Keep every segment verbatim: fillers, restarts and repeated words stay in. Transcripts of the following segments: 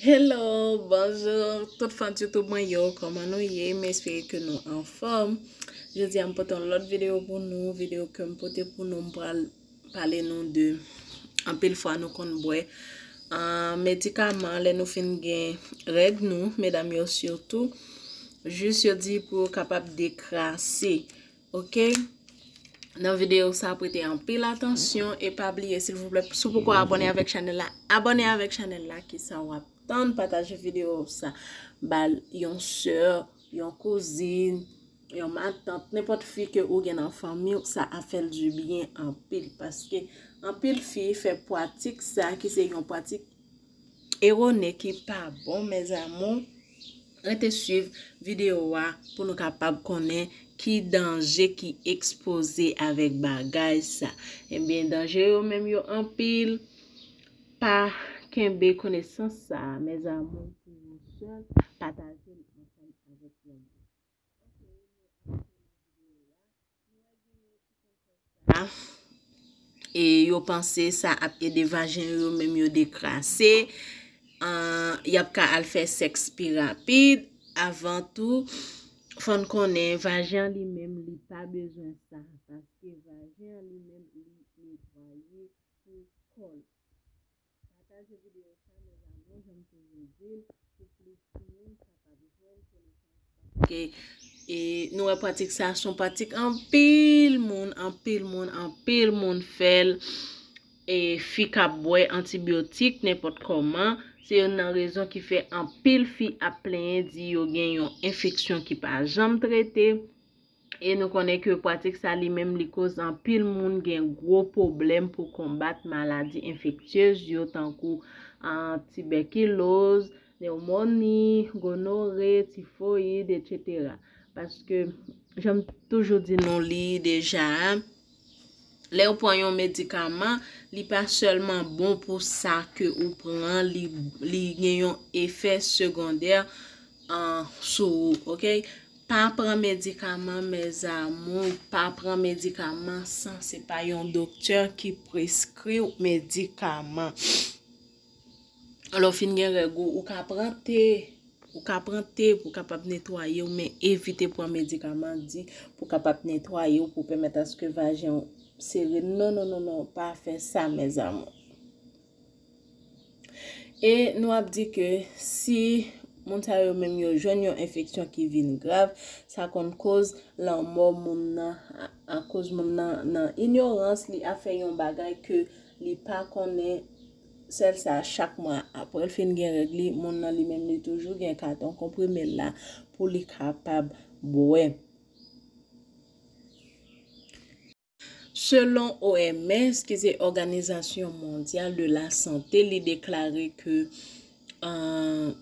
Hello, bonjou tout fan YouTube mwen yo, kòman nou ye? M espere ke nou anfòm. Jodi a m pote yon lòt videyo pou nou, videyo ke m pote pou nou, m pral pale nou de anpil fwa nou konn bwè, ah, medikaman lè nou fin gen règ nou, medam yo sitou, jis yo di pou yo kapab dekrase. Ok? Nan videyo sa, prete anpil atansyon e pa bliye, silvouplè, si w poko abòne avèk chanèl la, abòne avèk chanèl la, kisa w ap tann, pataje videyo sa, ba l yon sè, yon kouzin, yon matant, nenpòt fi ke ou gen nan fanmi w, sa ap fè l dibyen anpil, paske anpil fi fè pwatik sa ki se yon pwatik erone ki pa bon, mes amours. Rete swiv videyo a pou nou kapab konnen ki danje ki ekspoze avèk bagay sa. Ebyen, danje yo menm yo anpil. Pa kenbe konesans sa, mes amours, pou ou sèl. Pataje l ansanm avèk lòt. E yo panse sa ap ede vajen yo menm yo dekrase. An, y ap ka al fè sèks pi rapid. Avan tou, fò n konnen vajen an li menm li pa bezwen sa, paske vajen an li menm li netwaye pou kò l. Pataje videyo sa, mes amours, jan m toujou di l, pou plis moun kapab jwenn konesans sa. Paske, e, nou wè pwatik sa, se yon pwatik anpil moun, anpil moun, anpil moun fè l. E, fi k ap bwè antibyotik nenpòt kòman, se youn nan rezon ki fè anpil fi ap plenyen di yo gen yon enfeksyon ki pa janm trete. E nou konnen ke pwatik sa li menm li koz anpil moun gen gwo pwoblèm pou konbat maladi enfektyez yo tankou, ah, tibèkiloz, newmoni, gonore, tifoyid, etsetera. Paske, jan m toujou di nou li deja, lè w pran yon medikaman, li pa sèlman bon pou sa ke ou pran, li, li gen yon efè segondè, ah, sou ou, ok? Pa pran medikaman, mes amours, pa pran medikaman san se pa yon doktè ki preskri w medikaman. Lè w fin gen règ ou, ou ka pran te, ou ka pran te pou kapab netwaye w, men evite pran medikaman di pou kapab netwaye w, pou pèmèt aske vajen w sere. Non, non, non, non, pa fè sa, mes amours. E nou ap di ke si moun sa yo menm yo jwenn yon enfeksyon ki vin grav, sa konn koz lanmò moun nan, a, akoz moun nan nan inyorans, li ap fè yon bagay ke li pa konnen, sèl sa, chak mwa, apre l fin gen règ li, moun nan li menm li toujou gen katon konprime la pou li kapab bwè. Selon O M S, ki se Òganizasyon Mondyal de la Sante, li deklare ke, euh,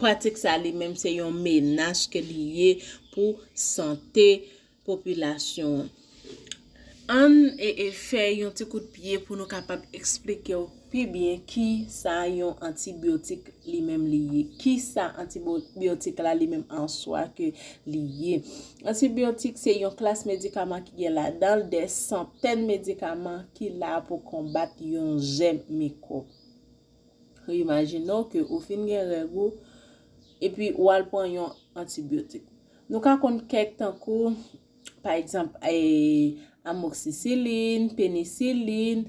pwatik sa li menm se yon menas ke li ye pou sante popilasyon an. Ann e, e fè yon ti kout pye pou nou kapab eksplike w pi byen ki sa yon antibyotik li menm li ye. Ki sa antibyotik la li menm an swa ke li ye. Antibyotik se yon klas medikaman ki gen ladan l dè santèn medikaman ki la pou konbat yon jèm mikwòb. Imajine w ke ou fin gen règ ou, epi w al pran yon antibyotik. Nou ka konn kèk tankou, pa egzanp, e, amoksisilin, penisilin,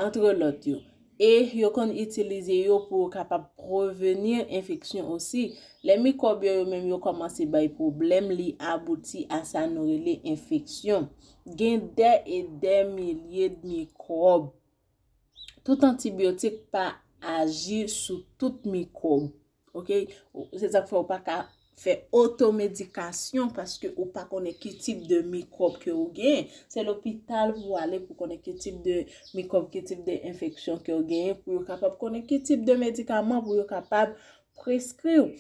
antre lòt yo. E yo konn itilize yo pou yo kapab preveni enfeksyon osi. Lè mikwòb yo, yo menm yo kòmanse bay pwoblèm, li abouti a sa nou rele enfeksyon. Gen dè e dè milye de mikwòb. Tout antibyotik pa aji sou tout mikwòb. Ok? Se sa k fè w pa ka fè otomedikasyon paske ou pa konnen ki tip de mikwòb ke ou genyen. Se lopital pou w ale pou konnen ki tip de mikwòb, ki tip de enfeksyon ke ou genyen, pou yo kapab konnen ki tip de medikaman pou yo kapab preskri w.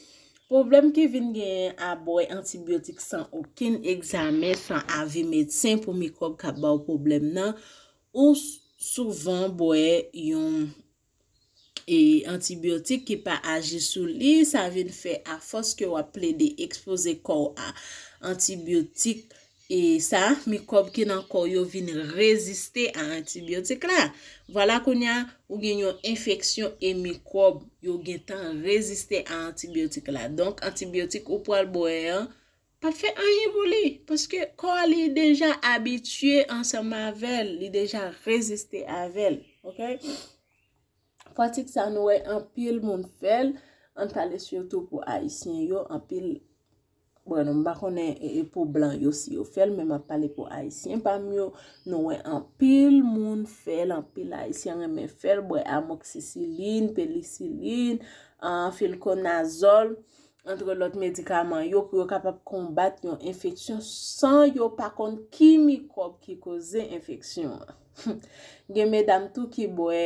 Pwoblèm ki vin genyen a bwè antibyotik san okenn egzamen, san avi medsen pou mikwòb k ap ba w pwoblèm nan, ou s-, souvan bwè yon, e, antibyotik ki pa aji sou li, sa vin fè afòs ke w ap plede ekspoze kò w a antibyotik, e sa, mikwòb ki nan kò w yo vin reziste a antibyotik la. Vwala kounye a, ou gen yon enfeksyon e mikwòb yo gentan reziste a antibyotik la. Donk, antibyotik ou pral bwè an p ap fè anyen pou li, paske kò a li deja abitye ansanm avè l, li deja reziste avè l, oke? Pratik sa nou wè anpil moun fè l, ann pale sitou pou Ayisyen yo, anpil, bon, nou m pa konnen e, e pou blan yo si yo fè l, men m ap pale pou Ayisyen pa m yo, nou wè anpil moun fè l, anpil Ayisyen renmen fè l, bwè amoksisilin, penisilin, an, filkonazòl, antre lòt medikaman yo pou yo kapab konbat yon enfeksyon san yo pa konn ki mikwòb ki koze enfeksyon an. Gen medam tou ki bwè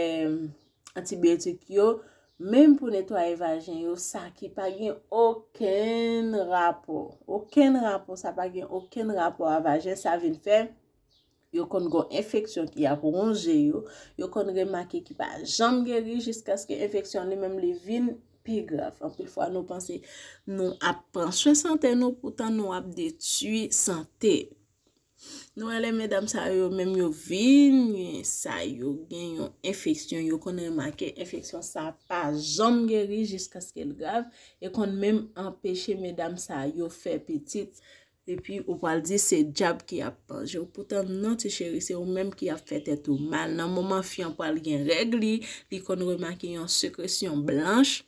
antibyotik yo, menm pou netwaye vajen yo, sa ki pa gen okenn rapò. Okenn rapò, sa pa gen okenn rapò a vajen, sa vin fè yo konn gon enfeksyon ki ap wonje yo, yo konn remake ki pa janm geri jiskaske enfeksyon li menm li vin pi grav. Anpil fwa nou panse nou ap pran swen sante nou, poutan nou ap detwi sante. Nou wè lè medam sa yo menm yo vin gen sa, yo gen yon enfeksyon, yo konn remake enfeksyon sa pa janm geri jiskaske l grav, e konn menm anpeche medam sa yo fè pitit. Epi ou pral di se dyab ki ap manje w. Poutan non ti cheri, se ou menm ki ap fè tèt ou mal. Nan moman fi an pral gen règ li, li konn remake yon sekresyon blanch.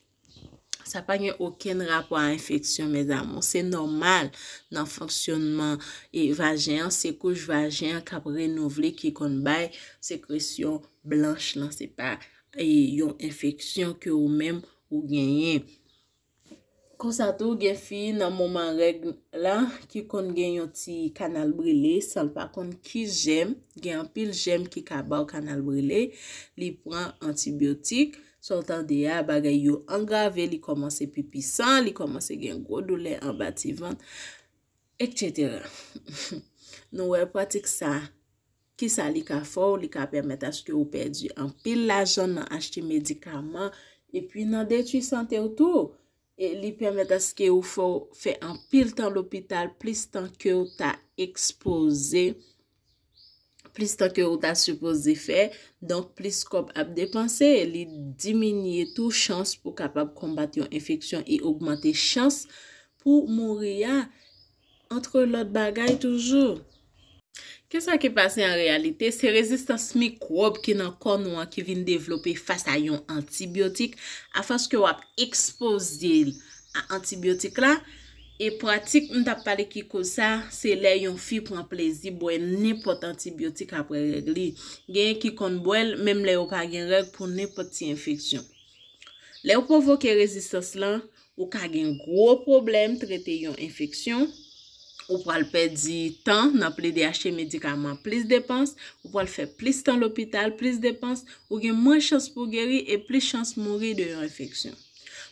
Sa pa gen okenn rapò a enfeksyon, mes amours. Se nòmal nan fonksyonman e vajen an, se kouch vajen an k ap renouvle ki konn bay sekresyon blanch lan. Se pa e, yon enfeksyon ke ou menm ou genyen. Konsa tou, gen fi nan moman règ la ki konn gen yon ti kanal brile san l pa konn ki jèm. Gen anpil jèm ki ka ba w kanal brile. Li pran antibyotik. Sa w tande a, bagay yo angrave, li kòmanse pipi san, li kòmanse gen gwo doulè anba ti vant, etsetera. Nou wè pratik sa, kisa li ka fè w? Li ka pèmèt aske ou pèdi anpil lajan nan achte medikaman, epi nan detwi sante w tou. E li pèmèt aske ou fè, fè anpil tan lopital, plis tan ke w ta ekspoze, plis tan ke ou ta sipoze fè. Donk, plis kòb ap depanse, li diminye tou chans pou kapab konbat yon enfeksyon e ogmante chans pou mouri a, antre lòt bagay toujou. Kisa ki pase an reyalite? Se rezistans mikwòb ki nan kò nou an ki vin devlope fas a yon antibyotik. Afòs ke w ap ekspoze l a antibyotik la, e pratik m t ap pale ki koz sa, se lè yon fi pran plezi bwè nenpòt antibyotik apre règ li. Genyen ki konn bwè l menm lè yo pa gen règ pou nenpòt ti enfeksyon. Lè w pwovoke rezistans lan, ou ka gen gwo pwoblèm trete yon enfeksyon. Ou pral pèdi tan nan plede achte medikaman, plis depans. Ou pral fè plis tan lopital, plis depans. Ou gen mwens chans pou geri e plis chans mouri de yon enfeksyon.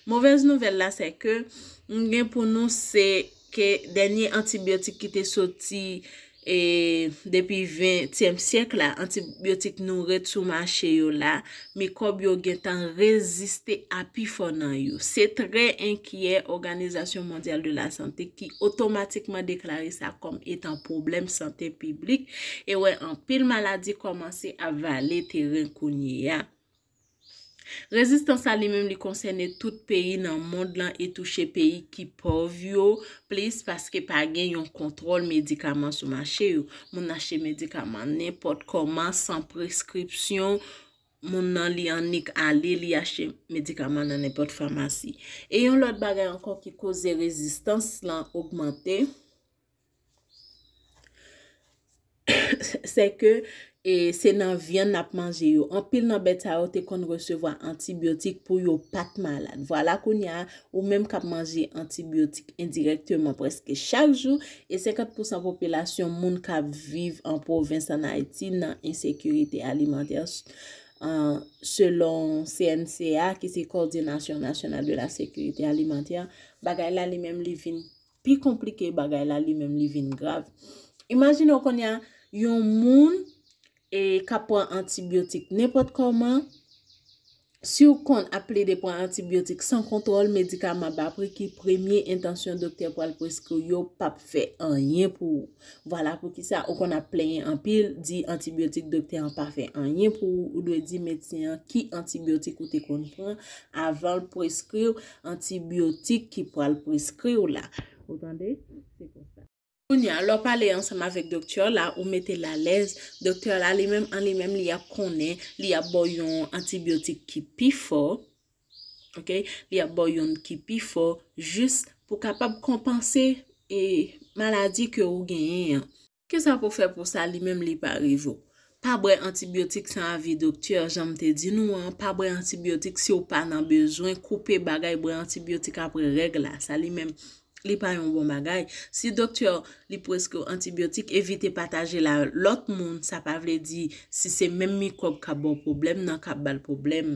Movèz nouvèl la, se ke m gen pou nou, se ke dènye antibyotik ki te soti e depi ventyèm syèk la, antibyotik nou ret sou mache yo la, mikwòb yo gentan reziste a pifò nan yo. Se trè enkyè Òganizasyon Mondyal de la Sante ki otomatikman deklare sa kòm etan pwoblèm sante piblik e wè anpil maladi kòmanse ap vale teren kounye a. Rezistans la li menm li konsène tout peyi nan mond lan e touche peyi ki pòv yo plis paske pa gen yon kontwòl medikaman sou mache yo. Moun achte medikaman nenpòt kòman san preskripsyon. Moun nan li annik ale, li achte medikaman nan nenpòt famasi. E yon lòt bagay ankò ki koze rezistans lan ogmante, se ke e se nan vyann n ap manje yo. Anpil nan bèt sa yo te konn resevwa antibyotik pou yo pa t malad. Vwala kounye a, ou menm k ap manje antibyotik endirèkteman prèske chak jou, e senkant pousan popilasyon moun k ap viv an pwovens ann Ayiti nan ensekirite alimantè, an, selon C N C A, ki se Coordination Nationale de la Sécurité Alimentaire, bagay la li menm li vin pi konplike, bagay la li menm li vin grav. Imajine w kounye a, yon moun e k ap pran antibyotik nenpòt kòman, Si w konn ap plede pran antibyotik san kontwòl, medikaman ba pri ki premye entansyon doktè pral preskri w yo p ap fè anyen pou ou. Vwala poukisa ou konn ap plenyen anpil, di antibyotik doktè an pa fè anyen pou ou, ou dwe di medsen an ki antibyotik ou te konn pran avan l preskri w antibyotik ki pral preskri w la. Ou tande? Se konsa. Kounye a, lè w pale ansanm avèk doktè w la, ou mete l alèz, doktè w la li menm, an li menm, li ap konnen, li ap ba w yon antibyotik ki pi fò, ok? Li ap ba w youn ki pi fò, jis pou kapab konpanse e maladi ke ou genyen an. Kisa pou fè pou sa li menm li pa rive w? Pa bwè antibyotik san avi doktè, jan m te di nou an, pa bwè antibyotik si w pa nan bezwen, koupe bagay bwè antibyotik apre règ la, sa li menm li pa yon bon bagay. Si doktè li preskri w antibyotik, evite pataje l a lòt moun, sa pa vle di si se menm mikwòb k ap ba w pwoblèm nan k ap ba l pwoblèm.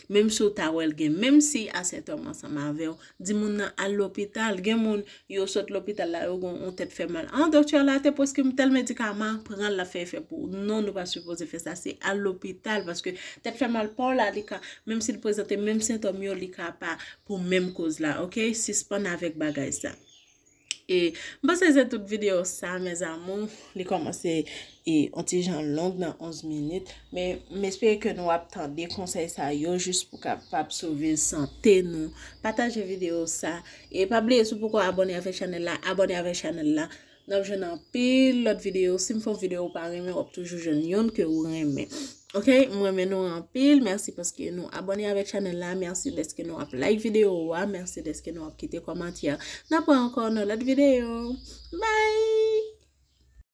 Menm si w ta wè l gen, menm si a sentòm ansanm avè w, di moun nan al lopital. Gen moun, yo sot lopital la, yo gen yon tèt fè mal. An, doktè la te preskri m tèl medikaman, pran l, l ap fè efè pou ou. Non, nou pa sipoze fè sa. Se al lopital, paske tèt fè mal pa w la, li ka, menm si l prezante menm sentòm yo, li ka pa pou menm koz la, ok? Sispann avèk bagay sa. E m panse se tout videyo sa, mes amours. Li kòmanse e yon ti jan long nan onz minit. Men m espere ke nou ap tande konsèy sa yo jis pou kapab sove sante nou. Pataje videyo sa. E pa bliye, si w poko abòne avèk chanèl la, abòne avèk chanèl la. N ap jwenn anpil lòt videyo. Si m fè yon videyo ou pa renmen, w ap toujou jwenn youn ke ou renmen. Ok, m renmen nou anpil. Mèsi paske nou abòne avèk chanèl la. Mèsi dèske nou ap like videyo a. Mèsi dèske nou ap kite kòmantè. N ap wè ankò nan lòt videyo. Bye!